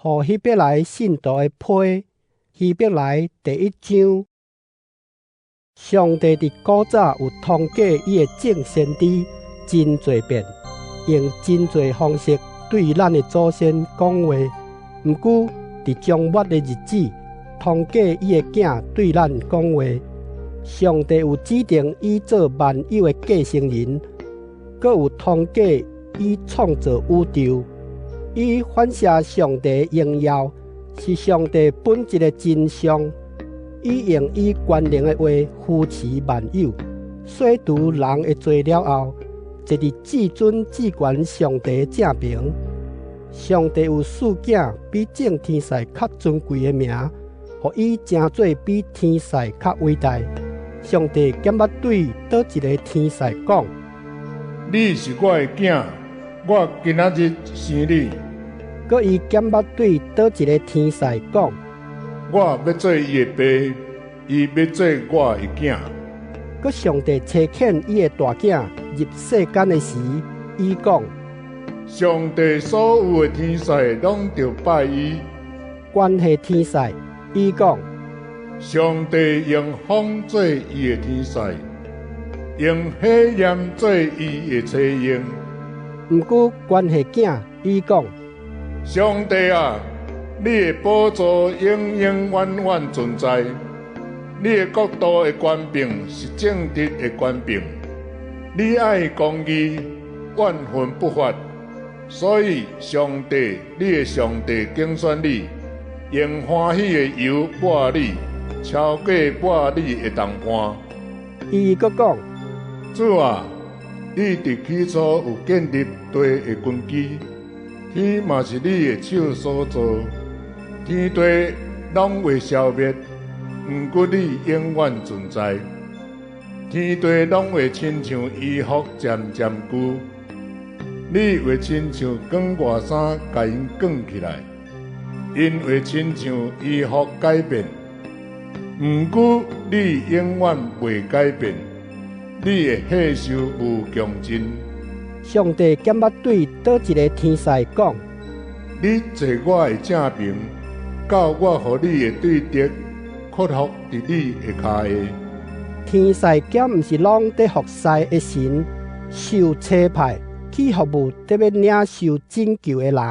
予希伯來信徒的批，希伯來第一章。上帝佇古早有通過伊的眾先知真濟遍，用真濟方式對咱的祖先講話。毋過佇終末的日子，通過伊的囝對咱講話。上帝有指定伊做萬有的繼承人，閣有通過伊創造宇宙。伊反射上帝榮耀，是上帝本質的真相。伊用伊權能的話扶持萬有，洗除人的罪了後，坐佇至尊至懸上帝正爿。上帝有賜囝比眾天使較尊貴的名，予伊成做比天使較偉大。上帝敢捌對佗一个天使講：你是我的囝，我今仔日生你。閣伊敢捌對佗一个天使講：我欲做伊的爸，伊欲做我的囝。閣上帝差遣伊的大囝入世間的時，伊講：上帝所有的天使攏著拜伊。關係天使，伊講：上帝用風做伊的天使，用火焰做伊的差役。毋過關係囝，伊講：上帝啊，你的寶座永永遠遠存在，你的國度的權柄是正直的權柄，你愛公義，怨恨不法，所以上帝，你的上帝揀選你，用歡喜的油抹你，超過抹你的同伴。伊閣講：主啊，你佇起初有建立地的根基，天嘛是你的手所造，天地攏會消滅，毋過你永遠存在。天地攏會親像衣服漸漸舊，你會親像捲外衫共𪜶捲起來，𪜶會親像衣服改變，毋過你永遠袂改變，你的歲數無窮盡。上帝敢捌對佗一个天使講：你坐我的正爿，到我予你的對敵屈服佇你的跤下。天使敢毋是攏佇服侍的神，受差派去服務得欲領受拯救的人？